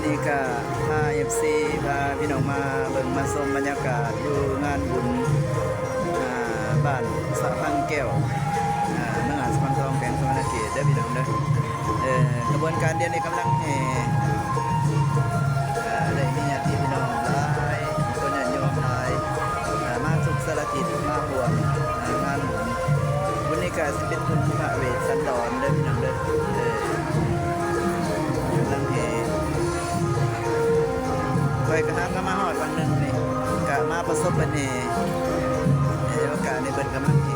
ນີ້ກະພາເອັຟຊີ ພາພີ່ນ້ອງມາເບິ່ງມາຊົມບັນຍາກາດຢູ່ງານບຸນ ອ່າ ບ້ານສະພັງແກ້ວ ອ່າ ເມືອງອາດສະພັງທອງ ແຂວງສະຫວັນນະເຂດເດີພີ່ນ້ອງເດີ. ເອີ ຂະບວນການດຽວນີ້ກຳລັງແຫ່ ອ່າ ໄດ້ມີຍາດຕິພີ່ນ້ອງຫຼາຍ ຄົນຍາດໂຍມຫຼາຍ ອ່າ ມາທຸກສາລະທິດມາຮ່ວມ ອ່າ ງານບຸນ. ບຸນນີ້ກະຊິເປັນບຸນພະເວດສັນດອນເດີພີ່ນ້ອງເດີ. ເອີ ກຳລັງແຫ່ ຂ້ອຍກະຫາກະມາຮອດວັງໜຶ່ງນີ້ ກະມາປະສົບເພິ່ນແຫ່ ໃນໂອກາດນີ້ເພິ່ນກຳລັງແຫ່